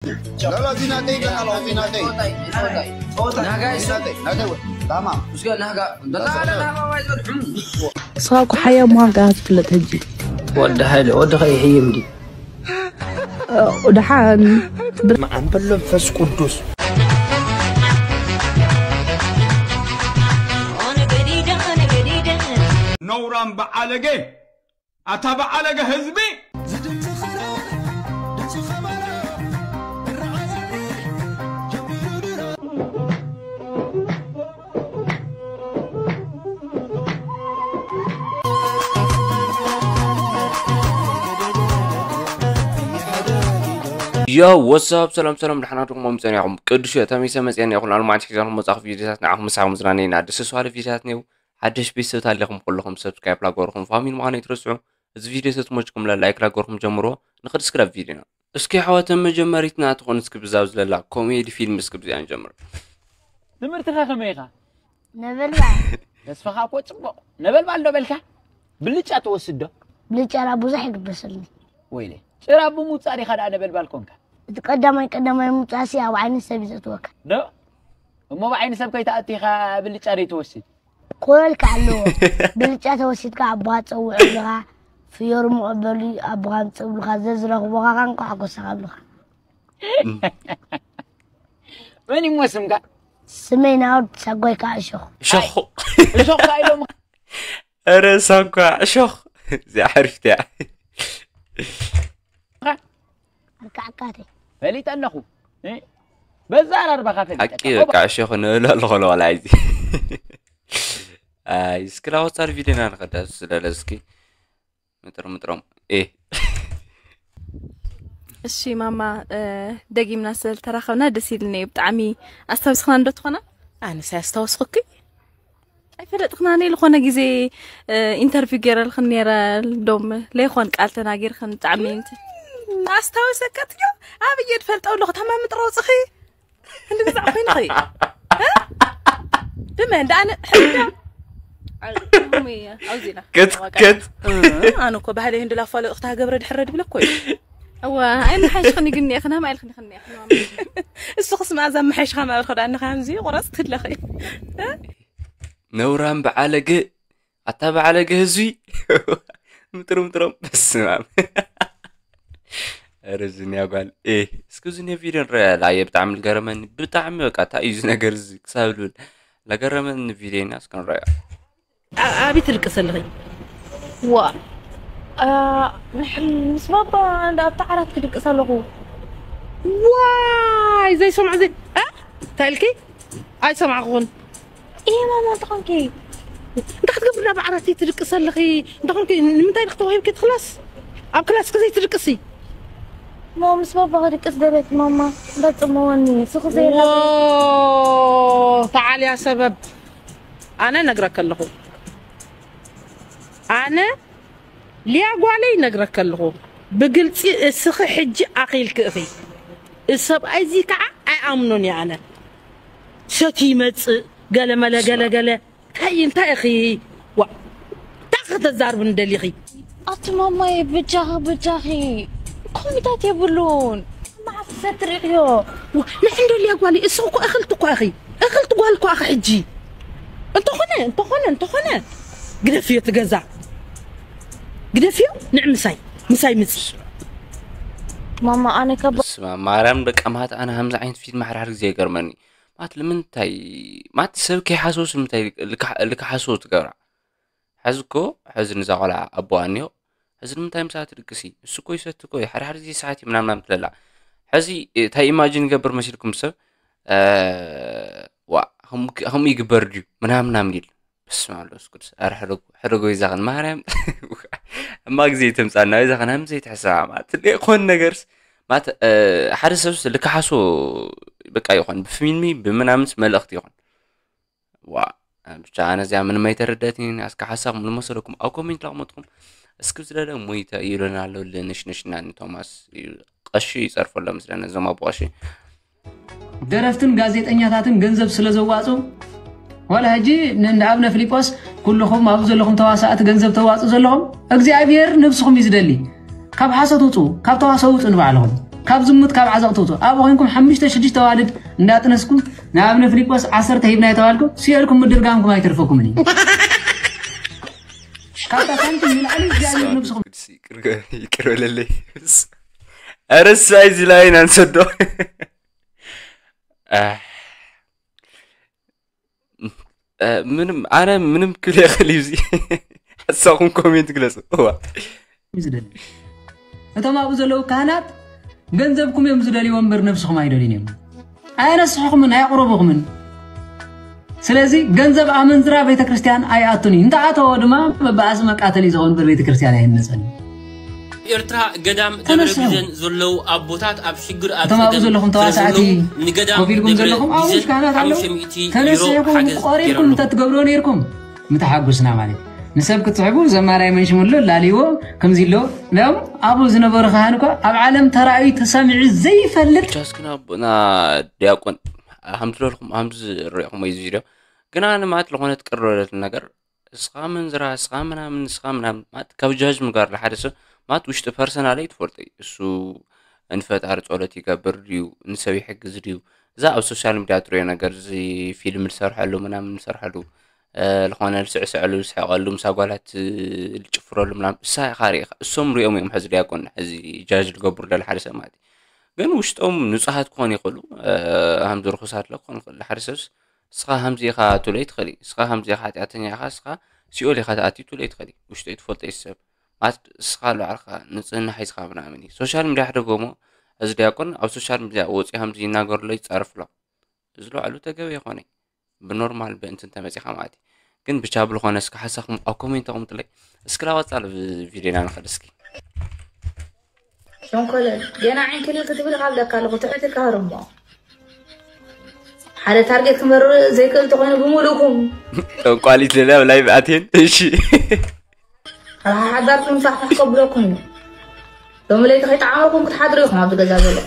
لا لا زيناتي قال له زيناتي ናጋ ይሱ زيناتي نادي تمام እስከ ናጋ በጣም ናጋ ማይዞድሑም ንስኻ እኮ ሓያም ምዃንካ ትፍለጥ ሕጂ። ወዲ ሓይለ ወዲ ኸይሕይም ዲ ደሓን መዓን በሎ መንፈስ ቅዱስ ነውራም በዓለገ ኣታ በዓለገ ህዝቢ ዮ ወሳብ ሰላም ሰላም ድሓና ድኹም ጸኒኹም ቅዱስ እየ ተመይሰ መጽእና ይኹን ኣልማዕት ሒዛኹም መጻኹ ቪዲዮታት ንዓኹም ምሳኹም ዝናነይና ደስ ስዋለ ቪዲዮታት ነው ሓደሽ ቤተሰብ ታሊኹም ኩልኹም ሰብስክራይብ ላገርኹም ፋሚሊ ምዃኑ ይትረስዑ እዚ ቪዲዮ ተትመጭኩም ላይክ ላገርኹም ጀምሮ ንኽድስክረብ ቪዲዮና እስኪ ኣሕዋተን መጀመሪትና ትኾን እስኪ ብዛብ ዝለላ ኮሜዲ ፊልም እስኪ ብዚኣ ንጀምር ትምህርትኻ ከመይ ኢኻ ነበልባል ተስፋኻ እኮ ፅቡቕ ነበልባል ዶ በልካ ብልጫ ትወስድ ዶ ብልጫ ላ ብዙሕ ይግበሰልኒ ወይለ ጭራ ብምውፃእ ዲኻ ደኣ ነበልባል ኮንካ እቲ ቀዳማይ ቀዳማይ ምውፃእሲ ኣብ ዓይኒ ሰብ እዩ ዘእትወካ ዶ እሞ ብዓይኒ ሰብ ከይተኣቲኻ ብልጫ ደይ ትወስድ ኮለልካ ኣለዎ ብልጫ ተወሲድካ ኣቦኻ ትፀውዕ ኣለኻ ፍዮር መቐበሉ ኣቦኻ ምፅብሉኻ ዘዝረኽቦኻ ካንኳ ሓጎሳኻ ኣብልኻ መን ይሞ ስምካ ስመይ ናወድ ሳጓይ ከዓ እሾኽ ሸኹ እሾኻ ኢሎም ኧረ ሳንኳ እሾኽ እዚኣ ሓሪፍት እያ ኣርካዕካተይ ፈሊጠ ኣለኹ እ? በዛ ኣራርባኻ ፈሊጠ ሓቂ በቃ እሾኽ ንእሎ ኣለኹ ለዋላ እዚ ኣይ እስኪ ላወፃር ቪድዮና ንኸዳ ስለለ እስኪ ምጥር ምጥሮም ኤ እሺ ማማ እ፣ ደጊምና ስለዝተራኸብና ደስ ኢልኒ እዩ ብጣዕሚ ኣስታውስኽና እንዶ ትኾና ኣነስ ኣስታወስኩኪ ኣይፈለጥኽናን ዝኾነ ግዜ እ፣ ኢንተርቪው ገይረልኽን ነይረ ዶም ለይኾን ቃል ተናጊርኽን ብጣዕሚ እንት ኣስታወሰካ ትዮ ኣብ እየ ትፈልጠው ኣለኹ ታማ ምጥረውፅኺ እንዲ ብዛዕ ኮይንኺ ብመን ደኣ ሕዳ ኣውዚና ክትክት ኣነ እኮ ባህለይ እንዲ ላፋለጥኽታ ገብረ ድሕረ ድብለ እኮ እዩ እዋ ኣይመሓሽኽኒ ግን እየ ክናም ኣይልኽኒ ክኒ እሱ ክስማ እዛ መሓሽኻ ማበልከ ደኣ ንኻ ከምዚ ቁረፅ ትለኺ ነውራም በዓለገ ኣታ በዓለገ ህዝቢ ምጥርምጥሮም በስማም ኧረ ዝንያ ጓል እ እስኪ ዝንዮ ቪድዮ ንረያ ላየ ብጣዕሚ ልገረመኒ ብጣዕሚ በቃ እንታይ እዩ እዚ ነገር እዚ ክሳብ ልብል ለገረመኒ ቪድዮ ኢና እስኪ ንረያ ኣበይ ትድቅስ ኣለኺ ዋ ምስ ባባ እንዳ ኣብታ ዓራት ክድቅስ ኣለኹ ዋይ ዘይሰምዖ ዘይ እንታይ ኢልኪ ኣይሰማዕኹን እየ ማማ እንተኾንኪ እንታይ ክትገብሪ ናብ ዓራት ትድቅስ ኣለኺ እንተኾንኪ ንምንታይ ኢልክ ተዋሂብኪ እቲ ክላስ ኣብ ክላስኪ ዘይትድቅሲ ሞ ምስ ባባ ክድቅስ ደለት ማማ እንዳፅመወኒ ስኹ ዘይላ ተዓልያ ሰበብ ኣነ ነግረከ ኣለኹ ኣነ ሊያ ጓለይ ነግረከ ኣለኹ ብግልፂ እስኺ ሕጂ ኣኺልኪ እኺ እሰብኣይ እዚ ከዓ ኣይኣምኖን እየ ኣነ ሰቲ ይመፅእ ገለመለ ገለገለ እንታይ እንታይ ኢኺ ዋ እንታይ ከተዛርብን ደሊኺ ኣቲ ማማየ ብጃኺ ብጃኺ ኮሚታት የብሉን ማዕፍሰ ትሪእዮ ንሕንዶ ሊያ ጓለይ እስኺ እኮ እኽልቲ እኳ ኢኺ እኽልቲ ጓል እኳ ኢኺ ሕጂ እንተኾነ እንተኾነ እንተኾነ ግደፍዮ እቲ ገዛ ግደፍዮ ንዕ ምሳይ ምሳይ ምፂ ማማ ኣነ ከባ ስማ ማርያም በቃ ማት ኣነ ከምዚ ዓይነት ፊልም ሓርሓር ግዜ ይገርመኒ ማት ንምንታይ ማት ሰብ ከይሓስቦስ ንምንታይ ልክሓስቦ ትገብራ ሕዚ እኮ ሕዚ ንዛ ቆልዓ ኣቦኣ እኒኦ ሕዚ ንምንታይ ምሳ ትድቅሲ እሱ እኮ ይሰቲ እኮ ሓደ ሓደ ግዜ ሰዓት እዩ ምናምናም ትለላ ሕዚ እንታይ ኢማጂን ይገብር መሲልኩም ሰብ ዋ ከምኡ ይግበር ድዩ ምናምናም ይል በስመ ኣብ መንፈስ ቅዱስ። ኧረ ሕደጎ ሕደጎ ይዛኽን ማርያም። እማ ግዜ ተምጻና ይዛኽን ሃም ዘይትሕስባ ማለት ዘይኮን ነገርስ ማለት ሓደ ሰብስ ልክሓሶ በቃ ይኾን ብፊልሚ ብምናምንስ መልእኽቲ ይኾን። ዋ ብቻ ኣነ እዚኣ ምንም ኣይተረዳትኒ። እስከ ሓሳብኩም ልመሰለኩም ኣብ ኮሜንት ላቕመጥኩም። እስኪ ዝለለ ሞይተ ይብለና ኣሎ ልንሽንሽና ንቶማስ እዩ ቀሺ ይጸርፈሎም ስለነ እዞም ኣቦ ቀሺ። ደረፍትን ጋዜጠኛታትን ገንዘብ ስለ ዘዋፁ ዋላ ሕጂ ንእንዳ ኣብነ ፊሊጶስ ኩልኹም ኣብ ዘለኹም ተዋሳእቲ ገንዘብ ተዋፁ ዘለኹም እግዚኣብሔር ነብስኹም እዩ ዝደሊ ካብ ሓሶት ውፁ ካብ ተዋሰ ውፁ ንባዕልኹም ካብ ዝሙት ካብ ዓዘቕቲ ውፁ። ኣብኡ ኮይንኩም ሓሙሽተ ሽዱሽተ ኣዋልድ እንዳጥነስኩም ንኣብነ ፊሊጶስ ዓሰርተ ሂብና የተባልኩ ስኢልኩም ምድርጋምኩም ኣይተርፈኩምን እዩ። ካብታ ሳንቲም ንላዕሊ እግዚኣብሔር ነብስኹም። ይቅር በለለይ። ኧረ ሳይ እዚ ላይ ናንሰዶ ምንም ኣነ ምንም ክብል ይኽእል እዩ። እዚ ሓሳኹም ኮሜንት ግለፁ። እዋ እዩ ዝደሊ። እቶም ኣብኡ ዘለዉ ካህናት ገንዘብኩም እዮም ዝደልይዎ እምበር ነብስኹም ኣይደልዩን እዮም። ኣየነስሕኹምን ኣየቕረቡኹምን። ስለዚ ገንዘብ ኣመንዝራ ቤተ ክርስቲያን ኣይኣቱን እዩ። እንተኣተወ ድማ መበኣሲ መቃተሊ ዝኸውን እምበር ቤተ ክርስቲያን ኣይህነፀን እዩ። ኤርትራ ገዳም ደብረ ተነስሑ። ቢዘን ዘለዉ ኣቦታት ኣብ ሽግር ኣብ እቶም ኣብኡ ጸገም ዘለኹም ስለ ተዋሳእቲ ዘለዉ ንገዳም ኮፍ ኢልኩም ደብረ ዘለኹም ኣብኡ ቢዘን ካህናት ኣለዉ። ሓሙሽተ ሚእቲ ዩሮ ተነስሕኩም ሓገዝ ቆሪርኩም ገይሮም። እንተትገብርዎ ነይርኩም ምተሓጉስና ማለት እዩ። ንሰብ ክትስሕቡ ዘማራይ መንሽምሎ ላልይዎ ከምዚ ኣሎ ሎም ኣብኡ ዝነበሩ ካህን እኳ ኣብ ዓለም ተራእዩ ተሰሚዑ ዘይፈልጥ ብቻ እስኪ ናቦና ዲያቆን ሃምዚ ለልኩም ሃምዚ ሪእኹም እዩ ቪድዮ ግን ኣነ ማለት ለኾነት ቅር ለለት ነገር እስኻ መንዝራ እስኻ ምናምን እስኻ ምናምን ማለት ካብ ጃጅ ምጋር ለሓደ ሰብ ማለት ውሽጢ ፐርሰናለይ ትፈልጦ እዩ እሱ ንፈጣሪ ጸሎት ይገብር ድዩ ንሰብ ይሕግዝ ድዩ እዛ ኣብ ሶሻል ሚድያ ትሪኦ ነገር እዚ ፊልም ዝሰርሐሉ ምናምን ዝሰርሐሉ ዝኾነ ዝስዕስዐሉ ዝስሕቀሉ ምስ ኣጓላት ዝጭፍረሉ ምናምን እሳ ኢኻ ርኢኻ እሶም ሪኦም እዮም ሕዚ ዲያቆን ሕዚ ጃጅ ዝገብሩ ደለ ሓደ ሰብ ማለት እዩ ግን ውሽጦም ንጹሃት ክኾኑ ይኽእሉ ሃምዚ ርኹሳት ለ ክኾኑ ይኽእሉ ሓደ ሰብስ እስኻ ሃምዚ ኢኻ ትብሎ ይትኽእል እዩ እስኻ ሃምዚ ኢኻ ሓጢኣተኛ ኢኻ እስኻ ሲኦል ኢኻ ትኣትዩ ትብሎ ይትኽእል እዩ ውሽጦ ይትፈልጦ እዩ ሰብ ማለት እስኻ ልባዕልኻ ንጽህና ሒዝኻ ምናምን እዩ ሶሻል ሚድያ ሕደጎሞ እዚ ዲያቆን ኣብ ሶሻል ሚድያ ወፂኡ ሃምዚ ይናገርሎ ይጻረፍሎ እዚ ልባዕሉ ተገቢ ይኾነ ብኖርማል ብእንትን ተመፂኻ ማለት እዩ ግን ብቻ ብልኾነ እስኪ ሓሳኹም ኣብ ኮሜንት ኣቕምጥለይ እስኪ ላወፃ ቪድዮና ንኽእል እስኪ ሸንኮለል ገና ዓይንክልል ክትብል ካብ ለካ ኣለኹ ትዕትካ ህርሞ ሓደ ታርጌት ክመርር ዘይክእል ተኾይኑ ብምሉእኩም ጠንቋሊት ልለ ኣብ ላይ ብኣቴን እሺ ረሓሓዳር ጥንፋሕ ክከብለኩም እዩ ሎሚ ለይቲ ከይጠዓመኩም ክትሓድሩ ኢኹም ኣብዚ ገዛ ዘለኹ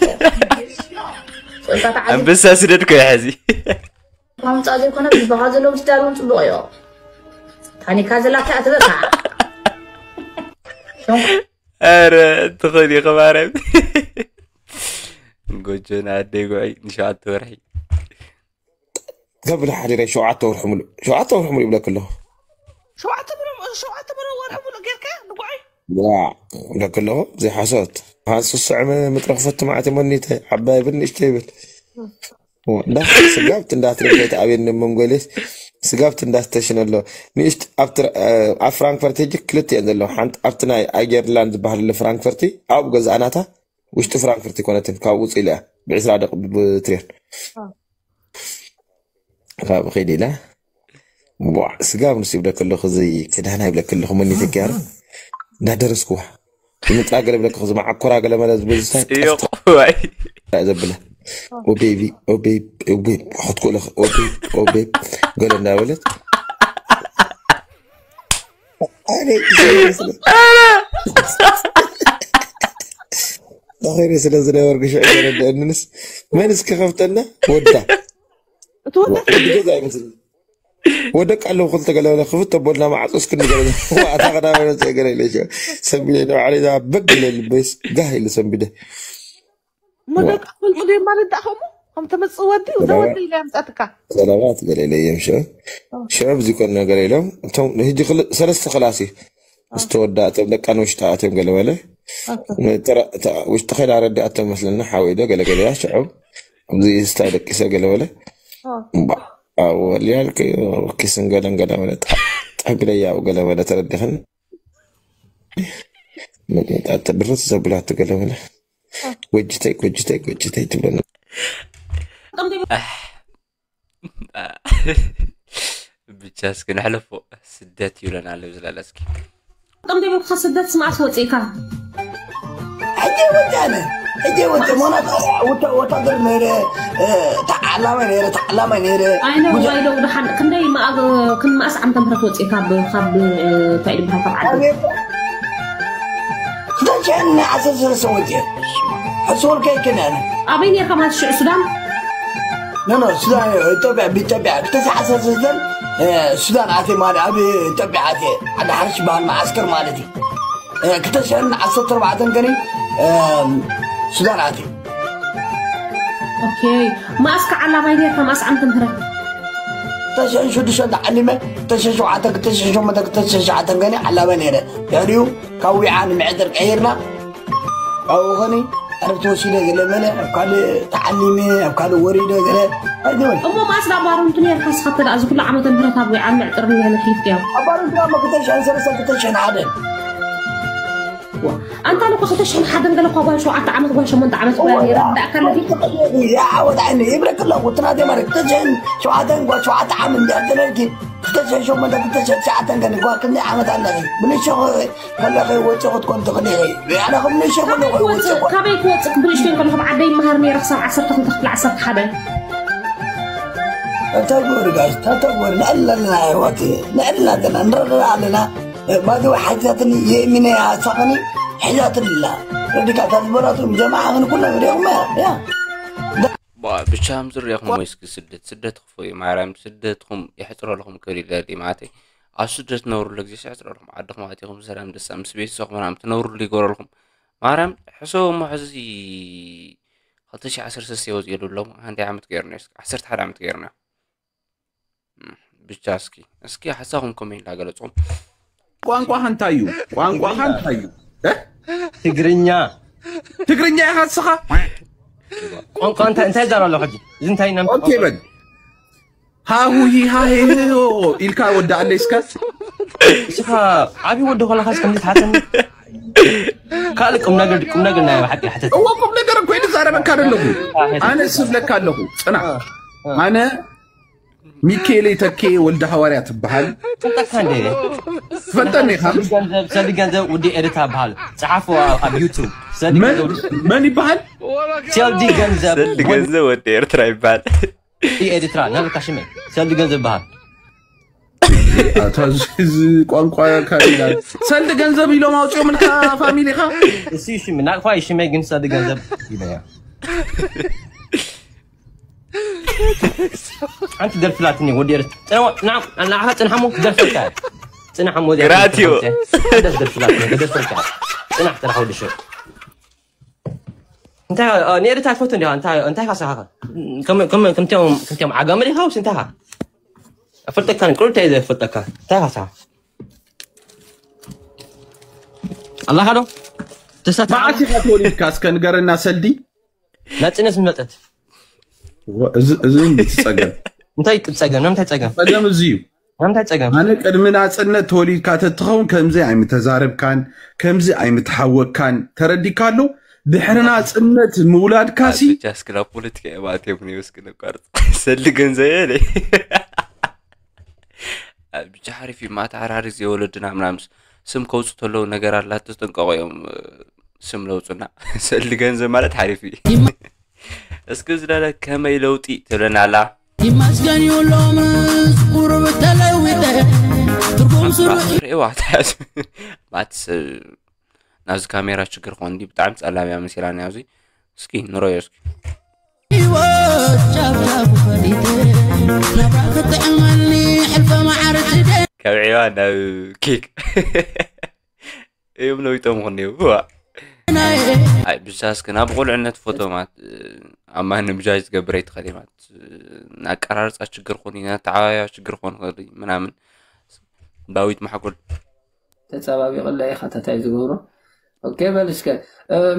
ስእልታት ዓዲ ኣንበሳ ስደድ ኮ ሕዚ ምምፃእ ዘይኮነ ብዝበኻ ዘለዉ ትዳር እውን ፅቡቕ እዮ ታኒካ ዘላታ ኣትበካ ኧረ ትኽእል ኢኺ ማርያም ጎጆና ኣደይ ጉዐይ ንሸዓተ ወርሒ ከብል ሓዲረ ሸውዓተ ወርሒ ሙሉእ ሸውዓተ ወርሒ ሙሉእ ይብለክ ኣለኹ ሸውዓተ ብረ ሸውዓተ ብረ ወርሒ ሙሉእ ጌርካ ንጉዓይ ይብለክ ኣለኹ ዘይሓሶት ሃንሱ ስዕመ ምጥረ ክፈቱ ማዕተ መኒተ ዓባይ ብል ንእሽተ ይብል እንዳ ስጋብት እንዳትረገ ተኣብየኒ መንጎሌስ ስጋብት እንዳስተሽነ ኣሎ ንእሽት ኣብ ፍራንክፈርት ሄጂ ክልተ እየን ዘለዋ ሓንቲ ኣብቲ ናይ ኣየርላንድ ዝበሃል ኣሎ ፍራንክፈርቲ ኣብኡ ገዛእናታ ውሽጢ ፍራንክፈርት ይኮነትን ካብ ውፅእ ኢለ ብዕስራ ደቂ ብትሬን ካብ ኸይድ ኢለ ቧዕ ስጋብ ንስ ይብለክ ኣለኹ እዚ ክዳና ይብለክ ኣለኹ መን ተኪያር እንዳደረስኩዋ ምጥራ ገለ ብለክ ዝመዓኮራ ገለ መለ ዝብዝታ ይቆይ ዘብለ ኦቤቢ ኦቤብ ኦቤብ ክትኮለኽ ኦቤብ ኦቤብ ገለ እንዳበለት ኣነ ኣኸይረ ስለ ዝነበርኩ ሽዑ ዘረድአንንስ መን እስኪ ከፍተና ወዳ እቲ ወዳ ወዲ ገዛ ኣይመስል ወደቅ ኣለዉ ክልተ ገለበለ ክፍት ተቦልና ማዕፆ እስክንገለ ዋእታ ክዳበለ ገለ ኢለ ሰንቢደ ንባዕለይ እዛ በግ ኢለ ልበይስ ጋህ ኢለ ሰንቢደ እሞ ደቂ ክፈልጡ ድዮም ማለት ደኣ ከምኡ ከም ተመፅእ ወዲ እዛ ወዲ ኢለ ኣምፃትካ ሰለባት ገለ ኢለ እዮም ሽዑ ሽዑ ብዚ ኮን ነገር ኢሎም እቶም ህጂ ክል- ሰለስተ ክላስ እዩ ዝተወዳ እቶም ደቂ ኣንውሽጣ ኣትዮም ገለ በለ ውሽጢ ኸይዳ ረዲኣቶ መስለና ሓወይ ዶ ገለገለ እያ ሽዑ ኣብዚ ስታይ ደቂሰ ገለ በለ ወልያልከ ኪስን ገለን ገለ በለ ጠቢለያ ገለ በለ ተረዲኽን መግለጣ ብርት ዘብላቱ ገለ በለ ጎጅተይ ጎጅተይ ጎጅተይ ትብለና ብቻ እስኪ ንሕለፎ ስደት ይብለና ኣሎ ዝለለ እስኪ ጠም ደብርካ ስደት ስማዕስ ወፂእካ ሕጂ ወዲ ኣነ ሕጂ ወዲ ሞና ወታደር ነይረ ተዓላማይ ነይረ ተዓላማይ ነይረ ኣይነ ዋይዶ ድሓን ክንደይ ክንመኣስ ዓመተ ምህረት ወፂእካ ካብ እንታይ ድበሃል ካብ ዓዲ ክልተ ሽሕን ዓሰርተ ሰለስተ ወፂአ ሕስወልካ ይክእል ኣነ ኣበይ ነርካ ማለት ሽዑ ሱዳን ኖ ኖ ሱዳን ኢትዮጵያ ብኢትዮጵያ ክልተ ሺሕ ዓሰርተ ሰለስተ ሱዳን ኣትየ ማለት ኣብ ኢትዮጵያ ኣትየ ዓዲ ሓርሽ በሃል መዓስከር ማለት እዩ ክልተ ሽሕን ዓሰርተ ኣርባዕተን ከኒ ሱዳን ኣትየ ኦኬ። ማእስ ከዓላማይ ነርካ ማእስ ዓመተ ምህረት? ክልተ ሽሕን ሽዱሽተን ተዓሊመ፣ ክልተ ሽሕን ሸውዓተን፣ ክልተ ሽሕን ሸሞንተን፣ ክልተ ሽሕን ትሽዓተን ገኒ ዓላማይ ነይረ። ድሕሪኡ ካብ ዊዓ ንምዕጥር ቀይርና። ካብኡ ኸኒ ዕረፍቲ ወሲደ ገለ መለ ኣብ ካልእ ተዓሊመ ኣብ ካልእ ወሪደ ገለ ኣይገበል። እሞ ማእስ ናብ ባሮንቱ ነርካ ስኻ ተዳ እዚ ኩሉ ዓመተ ምህረት ኣብ ዊዓን ምዕጥር ነርካ ሒፍካዮ? ኣብ ባሮንቱ ኣብ ክልተ ሽሕን ሰለስተን ክልተ ሽሕን ሓደን። ኣንታ ንኮ ክልተ ሽሕን ሓደን ገለ እኳ ጓል ሸውዓተ ዓመት ጓል ሸሞንተ ዓመት ጓል ይረዳእካ ኣለኪ። ያ ወጣዕኒ ይብለክ ኣለኹ ትናቴ ማለት ክልተ ሽሕን ሸውዓተን ጓል ሸውዓተ ዓመት እንዲያ ተለልኪ ክልተ ሽሕን ሸሞንተ ክልተ ሽሕን ትሽዓተን ገለ ጓል ክንደይ ዓመት ኣለኺ? ብንሸኹ ከለኺ ወጪ ክትኮን ትኽእሊ ኢኺ። ኣነ ከም ንእሽቶ ከለኹ ወጪ እኮ። ካበይ ክወፅእ ብንእሽተይ ከለኹ ኣብ ዓደይ ይመሃር ነይረ ክሳብ ዓሰርተ ክልተ ክፍሊ ዓሰርተ ሓደ። እንታይ ግበሩ ጋይስ፣ እንታይ ግበሩ? ንዕል ኣለና ኣሕዋት፣ ንዕል ኣለና፣ ንረዳዳ ኣለና። ባዚ ሓይታትኒ የሚነ ኣሳኸኒ ሒዛትኒ ኣላ። ረዲካ እታ ዝበላቱ ጀማዓ ግን ኩሎም ሪኦም ያ። ባ-፣ ብቻ ከም ዝርኢኹም ወይ እስኪ ስደት፣ ስደት ክፉ እዩ። ማርያም ስደትኩም የሕፅረልኩም ክብል ይደሊ ማለተይ። ኣብ ስደት ትነብሩሉ ግዜ የሕፅረልኩም። ዓድኹም ኣቲኹም ሰላም ደስታ ምስ ቤተሰብኩም ምናምን ትነብሩሉ ይገብረልኩም። ማርያም ሕሰቡ እሞ ሕዚ ክልተ ሽሕ ዓሰርተ ሰለስተ ወፂኡ ኣሎ። ሓንቲ ዓመት ገይርና እዩ። ዓሰርተ ሓደ ዓመት ገይርና። እም፣ ብቻ እስኪ፣ እስኪ ሓሳብኩም ኮሜንት ዳገለጽኩም። ቋንቋኻ እንታይ እዩ? ቋንቋኻ እንታይ እዩ? እ? ትግርኛ። ትግርኛ ኢኻ ንስኻ? ቋንቋ እንታይ፣ እንታይ ዛር ኣሎ ሕጂ? እዚ እንታይ ኢና ኦኬ በል። ሃሁ ሂ ሃ ሄ ሄ ሆ ኢልካ ወዳኣለይ እስከ። ንስኻ ዓቢ ወዲ ኾለኻስ ከምዚ ትሓተኒ? ካልእ ቁም ነገር፣ ቁም ነገር ናይ ብሓቂ ሓተት። እዎ ቁም ነገር እኮ እዩ ዝዛረበካ ዘለኹ። ኣነ ስብለካ ኣለኹ። ጽና። ኣነ ሚካኤል ተኬ ወልደ ሃዋርያ ትበሃል። ትፈልጠካ እንዴ? ትፈልጠኒ ኢኻ? ሰልዲ ገንዘብ፣ ሰልዲ ገንዘብ ውዲ ኤዲት ይበሃል። ጸሓፎ ኣብ ዩቱብ። ሰልዲ መን፣ ገንዘብ ውዲ መን ይበሃል? ሰልዲ ገንዘብ ሰልዲ ወዲ ገንዘብ ወዲ ኤርትራ ይበሃል። ኤዲትራ ናበካ ሽመይ ሰልዲ ገንዘብ ይበሃል። ኣታ እዚ፣ እዚ ቋንቋ ካሊና። ሰልዲ ገንዘብ ኢሎም ኣውፅኦም ኢልካ ፋሚሊኻ? እሱ ሽም ናቅፋ ሽመይ ግን ሰልዲ ገንዘብ ይበያ። ሓንቲ ደርፊ ላትኒ ወዲ ኤርት-፣ ጽንሕ-፣ ና-፣ ንዓኻ ጽንሓሞ ክደርፈልካ እየ። ጽንሓሞ እዚኣ ግራት እዩ። ክደርፈልካ እየ። ደስ ደርፊ ላትኒ ክደርፈልካ እየ። ጽናሕ ተረኻ ወዲ ሸው። እንታይ፣ እ፣ ንኤርትራ ትፈቱ እንዲኻ? እንታይ፣ እንታይ ካሳኻ? ከም፣ ከም፣ ከምቲኦም፣ ከምቲኦም ዓጋመ ዲኻ ወይስ እንታይ ኢኻ? ኣፈልጠካን ቁርጥ እየ ዘፈልጠካ። እንታይ ኢኻ ንስኻ? ኣላኻ ዶ? ተሳትፎ መዓስ ኢኻ ተወሊድካ? እስከ ንገረና ሰልዲ። ናጽነት ምስ መጸት። ወ-፣ እዚ፣ እዚ እንዴት ጸገም? እንታይ ጸገም? ንምንታይ ጸገም? ጸገም እዚ እዩ። ንምንታይ ጸገም? ኣነ ቅድሚ ናጽነት ተወሊድካ ተትኸውን ከምዚ ኣይምተዛረብካን፣ ከምዚ ኣይምተሓወካን። ተረዲካ ኣሎ? ድሕሪ ናጽነት ምውላድካሲ ብቻ እስክላ ፖለቲካ እየ ማለት እዮም ነይሩ እስክለ ቋርጽ። ሰሊ ገንዘብ እየ። ብቻ ሓሪፍ እዩ። ማታ ሓራሪ እዚ ወለድና ምናምስ ስም ከውፁ ተለዉ ነገር ኣላት ተጠንቀቑ እዮም። ስም ለውፁና። ሰሊ ገንዘብ ማለት ሓሪፍ እዩ። እስኪ ዝለለ ከመይ ለውጢ ትብለና ኣላ? ይመስገን ይብሎምስ ቁሩብ ተለዊጠ ትርጉም ስሩ ርእዋ ተያዙ። ማትስ ናብዚ ካሜራ ችግር ኾን እንዲ ብጣዕሚ ጸላም እያ መሲላኒ ኣብዚ። እስኪ ንረዮ እስኪ። ህይወት ጫፍ ጫፉ ፈሊጠ ናብራ ክትጥዕመኒ ሕልፈ መዓር ትደ ካብ ዒዋ ናብ ኬክ እዮም ለዊጦም ኹን እዩ። ዋ። ናይ ኣይ ብቻ እስኪ ናብ ቁልዕነት ፎቶ ማለት ኣብ ማንም ጃጅ ትገብር ኣይትኸእል ማለት ኣቀራርጻ ችግር ኾን እዩ፣ ኣተዓባብያ ችግር ኾን ኽእል እዩ ምናምን። ዳዊት ማሕጎል ተጸባቢቕላ ኢኻ እንታይ ዝገብሮ? ኦኬ በል እስከ።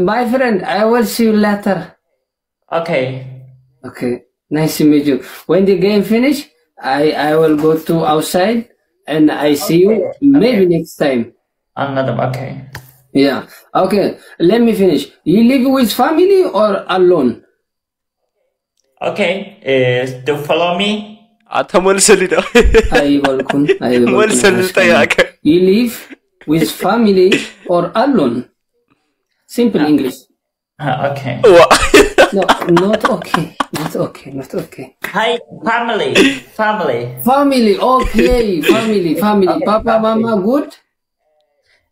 My friend, I will see you later. Okay. Okay. Nice to meet you. When the game finish, I, I will go to outside and I see you maybe next time. Another, okay. Yeah. Okay. Let me finish. You live with family or alone? Okay. Uh, do follow me. ኣታ መልሰሊ ዶ? ኣይበልኩን፣ ኣይበልኩን። መልሰሊ ጠያቀ። You live with family or alone? Simple English. Ah, okay. ዋ። No, not okay. Not okay. Not okay. Hi, family. Family. Family. Okay. Family. Family. Okay, Papa, okay. Mama, good?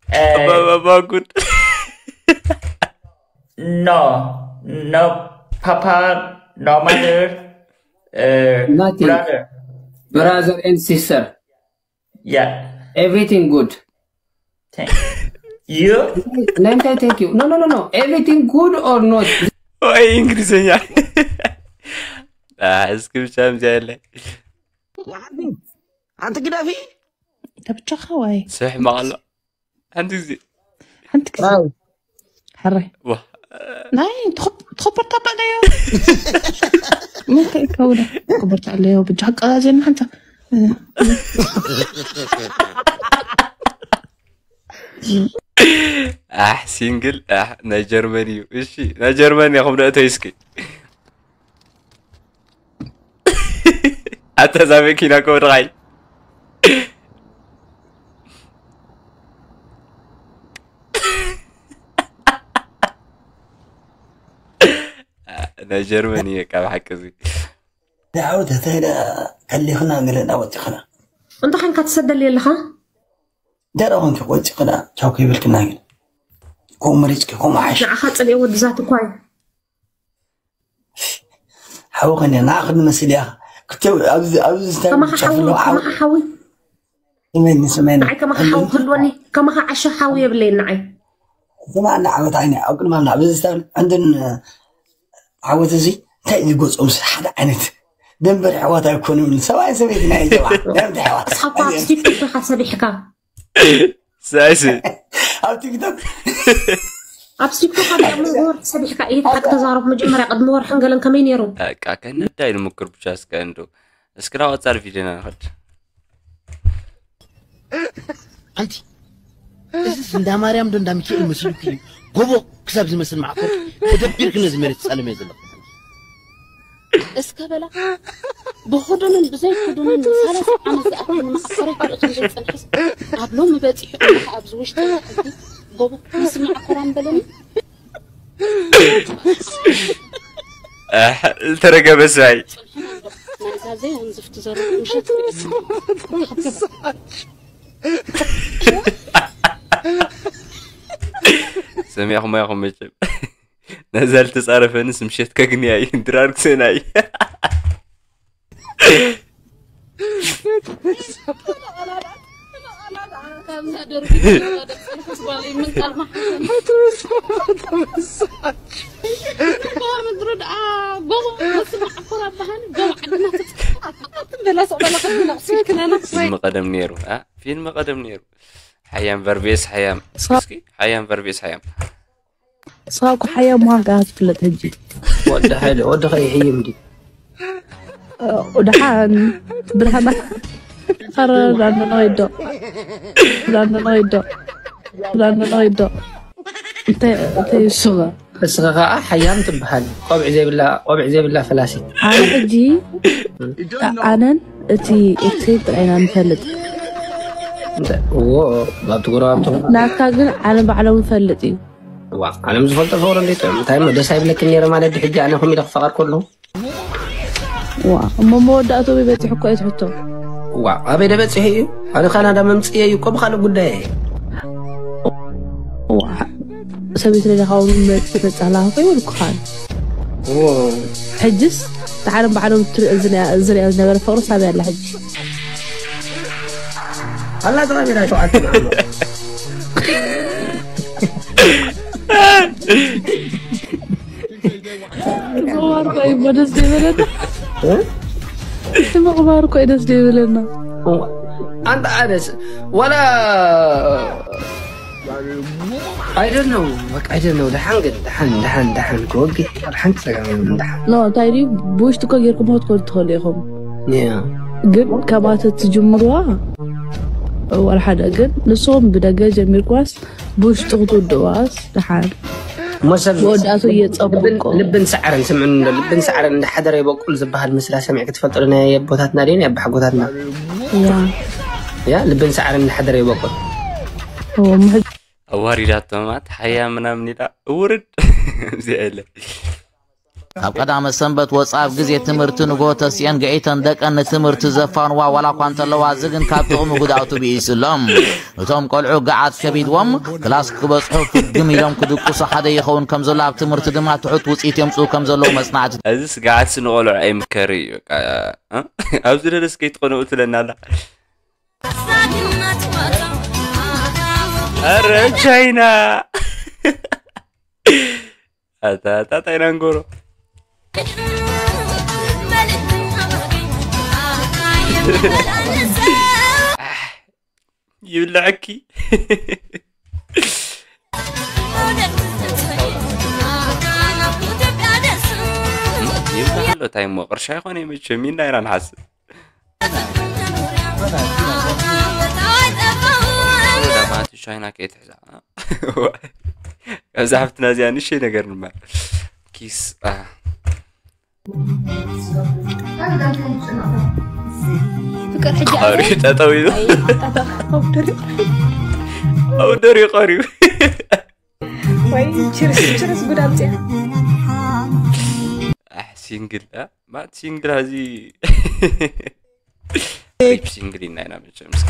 Uh, Baba good. No. No papa, no mother, uh, nothing. Brother. Brother and sister. Yeah. Everything good. Thank you. You? Let me thank you. No, no, no, no. Everything good or not? ወይ እንግሊዝኛ። ኣሕ፣ እስኪ ብቻ ምዚያ የለ። ሓንቲ ግደፊ። ተብቻኻ ወይ ስሕ ማቕሎ። ሓንቲ ግዜ ሓንቲ ግዜ ሕራይ ዋ፣ ናይ ትኸበርታ ኣለዮ። ምንታይ ከውለ ትኸበርታ ኣለዮ። ብጃ ቀዛዜና ሓንታ ኣሕ ሲንግል ኣሕ ናይ ጀርመን እዩ። እሺ ናይ ጀርመን ኢኹም ደእተይ እስኪ። ኣታ እዛ መኪና እኮ ወድቓይ። ናይ ጀርመን እየ ካብ ሓቂ እዚ። ዳውድ ተይለ ከሊኽና ገለ እናወጢኽና እንታይ ኾንካ ትሰደሊ ኣለኻ? ደረ ኮንኪ ቆፂኽና ቻው ከይበልክና ግን ከምኡ መሪፅኪ ከምኡ ሓሽ ንዓኻ ፅልኤ ወዲ ዛት እኳ እዩ። ሓዊ ከኒ ንዓኺ ንመስል እያ ክተ ኣብዚ ኣብዚ ዝታይ ከማኻ ሓዊ ጨፍሎ ሓዊ ከማኻ ሓዊ ስመኒ ስመኒ ንዓይ ከማኻ ሓዊ ክህልወኒ ከማኻ ዓሻ ሓዊ የብለይ ንዓይ ስማ እና ዓወት ዓይኒ ኣብ ቅድማ እና ኣብዚ ዝታይ ዕንድን ዓወት እዚ እንታይ እዩ ዝጎፆም ሓደ ዓይነት ደንበር ኣሕዋት ኣይኮኑን ሰብኣይ ሰበይቲ ናይ ጀባ ደምተ ኣሕዋት ንስኻ እኳ ኣብ ቲክቶክ ኢኻ ሰቢሕካ ሳይስ ኣብ ቲክቶክ ኣብ ቲክቶክ ኣብ ቅድሚ ወርሒ ሰቢሕካ ይሄ ሓቂ ተዛረብ መጀመርያ ቅድሚ ወርሕን ገለን ከመይ ነይሩ በቃ ከነዳ ይንምክር ብቻ እስከ እንዶ እስክራ ወጻል ቪዲዮና ንኸድ ኣንቲ እዚስ እንዳ ማርያም ዶ እንዳ ሚካኤል መስሉኪ እዩ ጎቦ ክሳብ ዝመስል ማዕኮር ተደቢርክ ነዚ መሬት ትጻለም እየ ዘለኹ እስከ በላ ብኽዱንን ብዘይክዱንን ንሳላሳ ዓመት ዝኣክል ንማዕኮረይ ክርኢ ከም ዘይጸንሐስ ኣብ ሎሚ በጺሑ እንዲኻ ኣብዚ ውሽጢ ሕጊ ጎቦ ምስ ማዕኮራ ምበለኒ ዝተረገበ ስባይ ናይዛ ዘይውንዝፍቲ ዘሎ ምሸት ሰሚዕኹም ኢኹም መቸም ነዛ ልተጻረፈንስ ምሸት ከግንያ እዩ ድራር ክሰና እዩ ምድሪ ደኣ ጎቦ መስል ማዕኮራ በሃኒ ጎቦ ዓድና ትፅበላ ሰቕበላ ከብና ስልክናና ፊልም ቀደም ነይሩ አ? ፊልም ቀደም ነይሩ ሓያም ቨርቤስ ሓያም እስኪ ሓያም ቨርቤስ ሓያም ንስኻ እኮ ሓያም ምዃንካ ትፍለጥ ሕጂ ወዲ ሓይለ ወዲ ኸይሕይም ድዩ ደሓን ብርሃና ኸረ ዳንደነወይዶ ዳንደነወይዶ እንታይ እንታይ ሱበ እስኻ ከዓ ሓያም ትበሃል ቆብዕ ዘይብላ ቆብዕ ዘይብላ ፈላሲ ኣነ ሕጂ ኣነን እቲ ኤክስሬት ጥራይ ኢና ንፈልጥ እዎ ኣብቲ ጎረባብቲ ናትካ ግን ዓለም ባዕሎም ይፈልጥ እዩ ዋ ዓለም ዝፈልጦ ፈቅዶ እንዴት እንታይ እሞ ደስ ኣይብለክን ነይረ ማለት ሕጂ ኣነ ኮሚደ ክፈቀር ከለሁ ዋ እሞ መወዳእትኡ በፂሑ እኮ እዩ ትሕቶ ዋ ኣበይ ደበፅሑ እዩ ኣነ ካናዳ መምፅየ እዩ እኮ ብካልእ ጉዳየ ዋ ሰበይቲ ደሊኻ እውን መፅእ መፃላኻ ኮይበልኩኻን ሕጅስ ተሓረም ባዕሎም ዝሪኦ ዝነበረ ፍቅሪ ሳብ ያለ ሕጂ ኣላ ተቐቢራ ሸውዓተ ምቕባር እኮ እዩ ደስ ዘይበለና እቲ ምቕባር እኮ እዩ ደስ ዘይበለና ኣንተ ኣነስ ወላ I don't know በቃ I don't know ደሓን ግን ደሓን ደሓን ደሓን ክወግድ ሓንቲ ፀገም የብሉን ደሓን ኖ እንታይ ድዩ ብውሽጢ እኮ ጌርኩሞ ክትኮኑ ትኽእሉ ኢኹም ያ ግን ከባተ ትጅምርዋ ዋላ ሓደ ግን ንስኹም ብደገ ጀሚርኳስ ብውሽጢ ክትውድእዋስ ደሓን መሰብ መወዳእቱ እየፀበቆ ልብን ሰዓርን ስምዕን እንዶ ልብን ሰዓርን እንዳሓደረ ይበቁል ዝበሃል ምስላ ሰሚዕ ክትፈልጦ ዶ ናይ ኣቦታትና ድዩ ናይ ኣባሓጎታትና ያ ያ ልብን ሰዓርን እንዳሓደረ ይበቁል እዎ ምሕጅ ኣዋሪዳቶ ማለት ሓያ ምናምን ኢላ እውርድ እዚኣ የለ ካብ ቀዳመ ሰንበት ወፃ ኣብ ግዜ ትምህርቲ ንጎ ተሲአን ገዒተን ደቀን ንትምህርቲ ዘፋንዋ ዋላ እኳ እንተለዋ እዚ ግን ካብ ጥቕሚ ጉድኣቱ ብኢሱ ኣሎ እቶም ቆልዑ ገዓት ከቢድዎም ክላስ ክበፅሑ ፍግም ኢሎም ክድቅሱ ሓደ ይኸውን ከም ዘሎ ኣብ ትምህርቲ ድማ ትሑት ውፅኢት የምፅኡ ከም ዘለዉ መፅናዕቲ እዚ ስግዓት ንቆልዑ ኣይምከር እዩ በቃ፣ እ? ኣብዚ ደለስ ከይትኾነኡ ትለና ኣላ ኣረ ቻይና ኣታ ኣታ ታይ ናንጎሮ ይብልዐኪ። ይብልዓ ኣሎ። እንታይ እሞ ቅርሻ ይኾነ መቸም ኢና ኢና ንሓስብ። ዳማት ቻይና ከይትሕዛ። ካብዛ ሓፍትና እዚኣ ንእሽተይ ነገር ንማር። ኪስ፣ አ። ፍቅር ሕጂ ቀሪቡ ጠጠው ኢሉ። ጠጠው። ኣውደር እዩ ቀሪቡ። ወይ ችርስ ችርስ ጉድ ኣምፅያ። ኣሕ ሲንግል ኣ ማለት ሲንግል ሀዚ ሪፕ ሲንግል ኢና ኢና መቸም እስኪ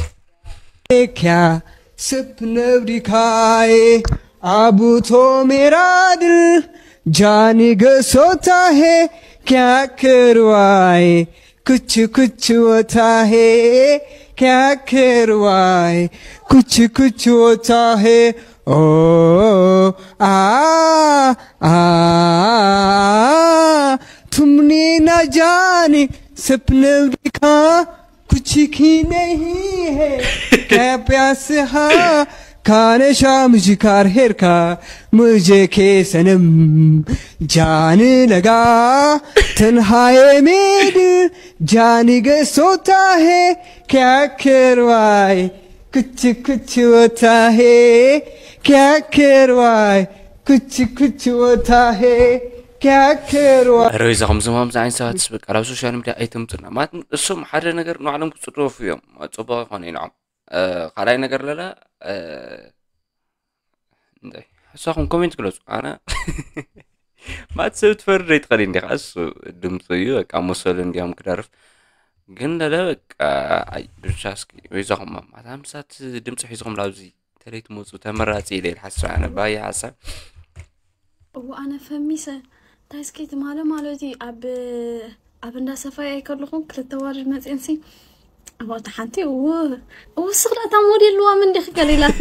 Kya sip navdi khai abu to mera dil jani ga sota hai kya karwaye kuch kuch hota hai kya karwaye kuch kuch hota hai oh ah ah tumne na jane sip navdi kha कुछ ही नहीं है क्या प्यास हाँ खाने शाम शिकार हेर का मुझे के सनम जाने लगा तन्हाए में दिल जाने गए सोता है क्या करवाए कुछ कुछ होता है क्या करवाए कुछ कुछ होता है क्या करवाए ረቢዛ ከምዚ ማምዚ ዓይነት ሰባት በቃ ናብ ሶሻል ሚድያ ኣይተምፅና ማለት እሶም ሓደ ነገር ንባዕሎም ክፅረፉ እዮም። ፅቡቅ ይኮነ እዩ ንዖም። ካልኣይ ነገር ለለ እንታይ ሓሳኹም ኮሜንት ግለፁ። ኣነ ማለት ሰብ ትፈርድ ኣይትኸል እንዲኻ እሱ ድምፁ እዩ በቃ መሰሉ እንዲዮም ክደርፍ ግን ለለ በቃ ብቻ እስኪ ወይዛኹም ማታ ምሳት ድምፂ ሒዝኹም ላብዚ ተለይ ትመፁ ተመራፂ ኢለ ሓሳብ ኣነ ባየ ሓሳብ እዎ ኣነ ፈሚሰ እንታይ እስኪ ትማለ ማለት እዩ ኣብ ኣብ እንዳ ሰፋይ ኣይከለኹን ክልተ ዋርድ መፅንሲ ኣብታ ሓንቲ እዎ እዎ ስኽዳታ ሞዴል ልዋ ምንዲ ክገሊላት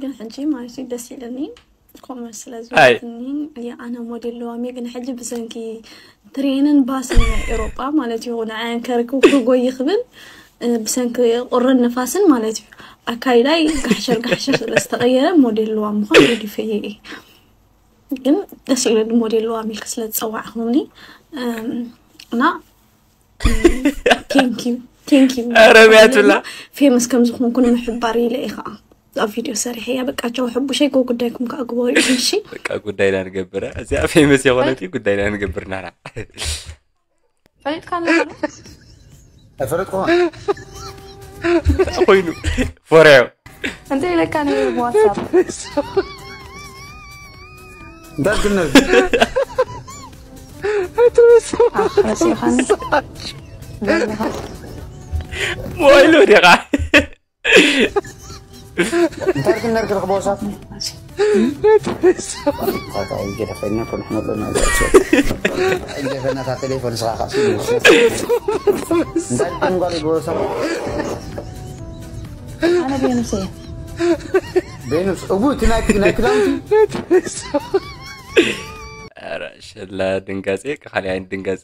ግን ሕጂ ማለት እዩ ደስ ኢለኒ ኮመንት ስለዝወትኒ ኣነ ሞዴል ለዋሚ ግን ሕጂ ብሰንኪ ትሬንን ባስን ናይ ኤሮጳ ማለት እዩ ንዓያን ከርክብ ክጎይ ክብል ብሰንኪ ቁርን ንፋስን ማለት እዩ ኣካይዳይ ጋሕሸር ጋሕሸር ስለዝተቀየረ ሞዴል ለዋም ምኳን ገዲፈየ እየ ግን ደስ ኢሉ ሞዴል ለዋም ኢልክ ስለዝፀዋዕኹምኒ እና ቴንኪዩ ቴንኪዩ ረቢያቱላ ፌመስ ከምዝኮንኩ ንምሕባር ኢለ እየ ከዓ ኣብ ቪድዮ ሰሪሐ እያ በቃ ቻው ሕቡሸይ ጎ ጉዳይኩም ከዓ ግበሩ እሺ በቃ ጉዳይና ንገብር እዚኣ ፌመስ የኮነት ጉዳይና ንገብር ናና ፈሊጥካ ኣይፈለጥኩ ኮይኑ ፎርዮ እንታይ ኢለካ ነይሩ ብዋትሳፕ እንታይ ትነብ ረሲኻኒ ሞይሉ ዲኻ እንታይ ትነብ ክረኽቦ ሳት ገደፈና ኮንሕመለና ገፈናታ ቴሌፎን ስኻ እንታይ ትንጓል ይግበሩ ሳት ኣነ ቤኑስ እየ ቤኑስ እቡ እቲ ናይ ናይ ክዳውንቲ ሸላ ድንጋጼ ካልኣይ ድንጋጼ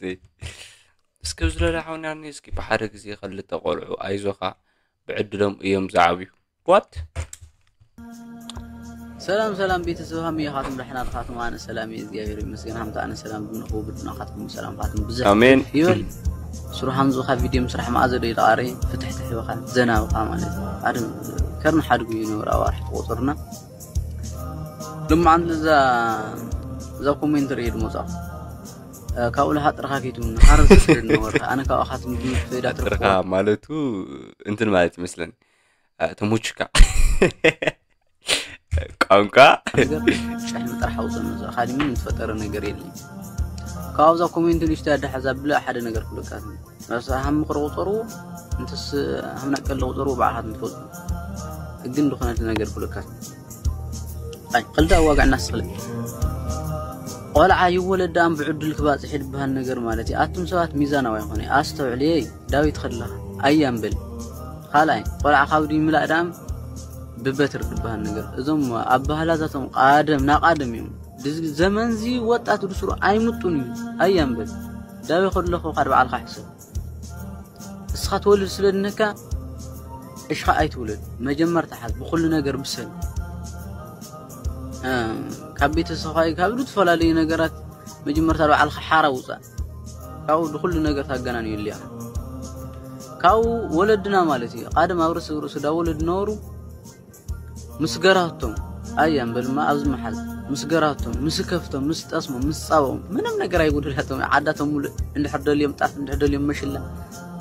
እስኪ ዝለለ ሓውናኒ እስኪ ብሓደ ግዜ ክልተ ቆልዑ ኣይዞኻ ብዕድሎም እዮም ዝዓብዩ what ሰላም ሰላም ቤተሰብ ሃም ኢኻትም ዳሕና ድኻትም ኣነ ሰላም እየ እግዚኣብሔር ይመስገን ሃምታ ኣነ ሰላም ብንኹ ብድናኻትኩም ሰላም ኻትም ብዝሕ ኣሜን ይበል ስሩ ሃምዚ ካብ ቪድዮ ምስራሕ መኣዘ ዶ ይተቓረ ፍትሕትሕ ይበኻ ዘና ብኻ ማለት እዩ ኣድም ከርን ሓድጉ ይነብር ኣዋርሕ ተቆፅርና ልማዓንት እዛ እዛ ኮሜንት ርኢ ድመፃኹ ካብኡ ለሃጥርኻ ከይትምኑ ሓረር ስስር ነበርካ ኣነ ካብኣኻትም ትምህርቲ ፈይዳ ጥርኻ ማለቱ እንትን ማለት ይመስለኒ ተሞችካ ቋንቋ ነገር ሸሕ ምጥራሕ ኣውፅእ ነዚ ኣኻዲ ምንም ዝፈጠረ ነገር የለን ካብዛ ኮሜንት ንሽቶ ያዳሓዛ ብላ ሓደ ነገር ክብለካ ራስ ሃም ክረቁፀሩ እንትስ ሃምና ቀል ቁፀሩ በዓኻት እንትፈልጡ ግን ዝኾነት ነገር ክብለካ ኣይ ክልተ ኣዋግዕ እናስኽለ ቆልዓ ይወለድ ደኣም ብዕድል ክባፅሕ ዝበሃል ነገር ማለት እዩ ኣቱም ሰባት ሚዛናዊ ይኾነ ኣስተውዕልየይ ዳዊት ከለኻ ኣያም በል ካልኣይ ቆልዓ ካብ ድዩ ምላእ ደኣም ብበትር ዝበሃል ነገር እዞም ኣባህላታቶም ቃደም ናቃደም እዮም ድዚ ዘመንዚ ወጣት ድስሩ ኣይምጡን እዩ ኣያም በል ዳዊ ከለኹ ካድ በዓልካ ሕሰብ ንስኻ ትወልድ ስለ ድነካ እሽኻ ኣይትውለድ። መጀመርታ ሓዝ ብኹሉ ነገር ብሰል ካብ ቤተሰብኻ ካብ ዝተፈላለዩ ነገራት መጀመርታ ባዕልኻ ሓራ ውፃእ። ካብኡ ንኩሉ ነገር ታገናንየሉ እያ። ካብኡ ወለድና ማለት እዩ። ቃደም ኣብ ርእሲ ርእሱ ዳ ወለድ ነበሩ ምስ ገራቶም ኣያ እምበልማ ኣብዚ መሓዝ ምስ ገራቶም ምስ ከፍቶም ምስ ጠስሞም ምስ ፃባኦም ምንም ነገር ኣይጎደላቶም። ዓዳቶም ሙሉእ እንድሕር ደልዮም ጣፍ እንድሕር ደልዮም መሽላ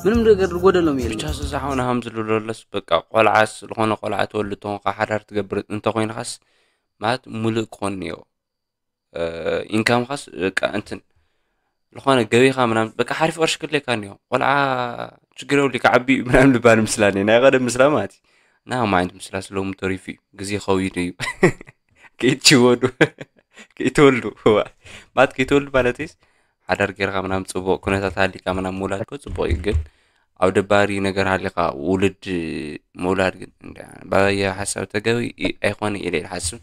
ምንም ነገር ዝጎደሎም የለ። ብቻ ስዛ ሓውና ሃም ዝልሎለስ በቃ ቆልዓስ ዝኾነ ቆልዓ ትወልድ ተኾንካ ሓዳር ትገብር እንተኮይንካስ ማለት ሙሉእ ክኾን እዮ። ኢንካምካስ በቃ እንትን ዝኾነ ገቢኻ ምናምን በቃ ሓሪፍ ቅርሺ ክድለካ እኒኦ። ቆልዓ ችግር የብሉ ይከዓቢ ምናምን ልባል ምስላ እኒኦ። ናይ ቀደም ምስላ ማለት እዩ። እና ከምኡ ዓይነት ምስላ ስለሙ ተሪፉ እዩ። ግዜ ከዊዱ እዩ። ከይትሽወዱ ከይትወልዱ ማለት ከይትወልዱ ማለት ስ ሓዳር ጌርካ ምናምን ፅቡቅ ኩነታት ሃሊካ ምናምን ምውላድ እኮ ፅቡቅ እዩ። ግን ኣብ ደባሪ ነገር ሃሊኻ ውሉድ ምውላድ ግን ባየ ሓሳብ ተገቢ ኣይኮነ ኢለ ይሓስብ።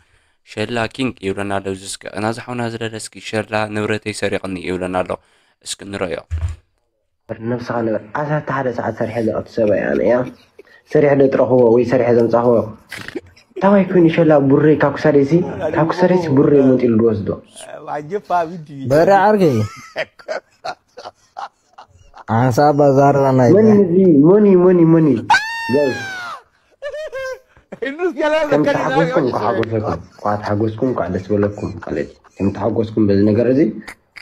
ሸላ ኪንግ ይብለና ኣሎ። እዚ እስከ ናዚ ሓውና ዝለለ እስኪ ሸላ ንብረተይ ሰሪቕኒ ይብለና ኣሎ። እስኪ ንረዮ። ነብስኻ ንበር ዓሰርተ ሓደ ሰዓት ሰሪሐ ዘቐት ሰበይ ኣነ እያ ሰሪሐ ዶ ጥረኽዎ ወይ ሰሪሐ ዘምፃኽዎ ታባይ ኮይኑ ሸላ ቡረይ ካብ ክሳደሲ ካብ ክሳደሲ ቡረይ መንጢሉ ዝወስዶ በረ ዓርከይ ሓንሳብ ባዛርና ናይ መን እዚ መን እዩ መን እዩ መን እዩ ጋይስ ከም ተሓጎስኩም እንኳ ሓጎሰኩም እንኳ ተሓጎስኩም እንኳ ደስ በለኩም ማለት እዩ ከም ተሓጎስኩም በዚ ነገር እዚ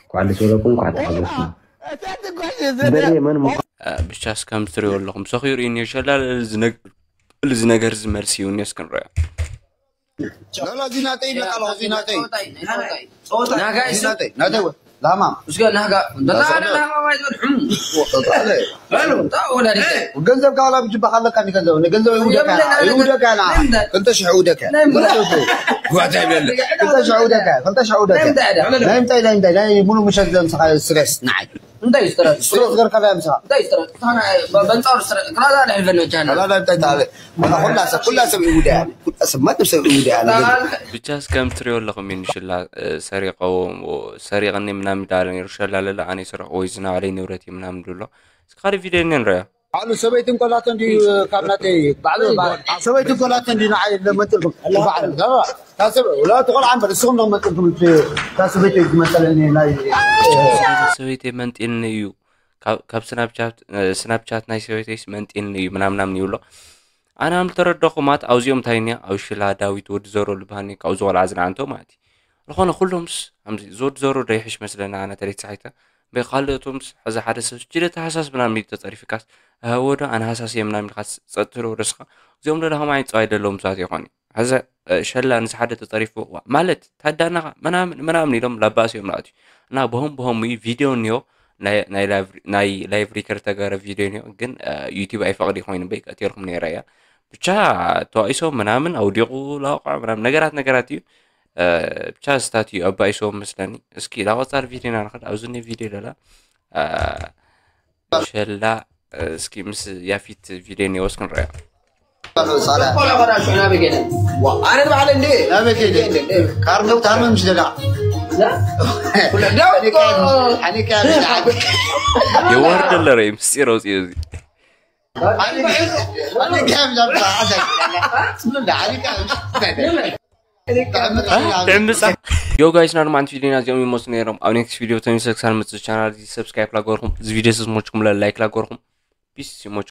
እንኳ ደስ በለኩም እንኳ ተሓጎስኩም በሬ መን ምዃ ብቻስ ከም ትሪኦ ኣለኹም ሰኺሩ እዩ ሸላል እዚ ነገር እዚ መልሲ ይውኒ እስክንሪኦ لا لا زيناتي لك الله زيناتي ናጋይ زيناتي ناتي لا ما እስከ ናጋ በጣም ናጋ ማይ ዘድሕሙ በሉ ታ ወላዲተ ገንዘብ ካላ ብጅባኻ ኣለካ ኒ ገንዘብ ገንዘብ ይውደካ ይውደካ ና ክልተ ሽሕ ይውደካ ጓታ ይብለለ ክልተ ሽሕ ይውደካ ክልተ ሽሕ ይውደካ ናይ ምንታይ ናይ ምንታይ ናይ ሙሉ ምሸት ዘምስኻ ስትረስ ንዓይ እንታይ ስትረስ ስትረስ ገርካ ላ ምሳ እንታይ ስትረስ ታና በንጻሩ ስትረስ ክላዛ ናይ ፈነቻና ላ ላ እንታይ ታለ ኩላ ሰብ ኩላ ሰብ ይውዳ ኩላ ሰብ ማንም ሰብ ይውዳ ብቻስ ከም ትሪኦ ኣለኹም ይንሽላ ሰሪቀዎ ሰሪቅኒ ምናምን ዳለ ነይሩ ሸላለለ ኣነ ይስረቅ ወይ ዝናለይ ንብረት እዩ ምናምን ድሎ እስካሪ ቪድዮ ንንረዮ ኣሉ ሰበይትን ቆላተን ድዩ ካብ ናተይ ባዕሉ ሰበይትን ቆላተን ድዩ ንዓይ ለመንጥልኩም ባዕሉ ታስብ ወላ ተቆልዓ እምበር እስኹም ነው መጥልኩም ታስበይት ዝመሰለኒ ናይ ሰበይት መንጢልኒ እዩ ካብ ስናፕቻት ናይ ሰበይተይስ መንጢልኒ እዩ ምናምናምን ይብሎ ኣነ ኣም ተረዳኹ ማት ኣብዚኦም እንታይ እኒያ ኣብ ሽላ ዳዊት ወዲ ዘሮ ልባሃኒ ካብኡ ዝቆልዓ ዝንዓንቶ ማለት እዩ ዝኾነ ኩሎምስ ከምዚ ዝወዲ ዘሮ ዶ ይሕሽ መስለና ኣነ ተለይ ተሳሒተ በይ ካልኦቶምስ ሕዚ ሓደ ሰብ ችደ ተሃሳስ ምናምን ኢሉ ተፀሪፍካስ እህወ ዶ ኣነ ሃሳስ እየ ምናምን ኢልካ ጸጥ ትብሎ ወደስኻ እዚኦም ዶ ከምኡ ዓይነት ፀባይ ደለዎም ሰባት ይኾን እዩ ሕዚ ሸላ ንስ ሓደ ተፀሪፉ ማለት ታዳናኻ ምናምን ምናምን ኢሎም ላባእስ እዮም ንኣትዩ እና በሆም በሆም እዩ ቪድዮ እኒኦ ናይ ላይቭ ሪከርድ ተገረ ቪድዮ እኒኦ ግን ዩቲብ ኣይፈቕድ ኮይኑ በይ ቀቲርኩም ነይረ እያ ብቻ ተዋኢሶም ምናምን ኣውዲቑ ላውቃ ምናምን ነገራት ነገራት እዩ ብቻ ስታት እዩ ኣባኢሶም መስለኒ እስኪ ላቆፃር ቪድዮና ንኸድ ኣብዚ ኒ ቪድዮ ደላ ሸላ እስኪ ምስ ያፊት ቪድዮ ኒወስ ክንረያ ኣነ ባዕለ እንዴ ናበይ ከይደ ካርነው ታርመ ምሽ ደላ የዋርድ ኣለረ ምስጢር ኣውፅዮ እዚ ትዕምፃ ዮ ጋይስ ናድማዓንቲ ቪዲዮና እዚኦም ይመስሉ ነይሮም ኣብ ኔክስት ቪዲዮ ተሚሰክሳን ምፅ ቻናል እዚ ሰብስክራይብ ላገርኩም እዚ ቪዲዮ ስዝሞችኩም ላይክ ላገርኩም ፒስ ይሞች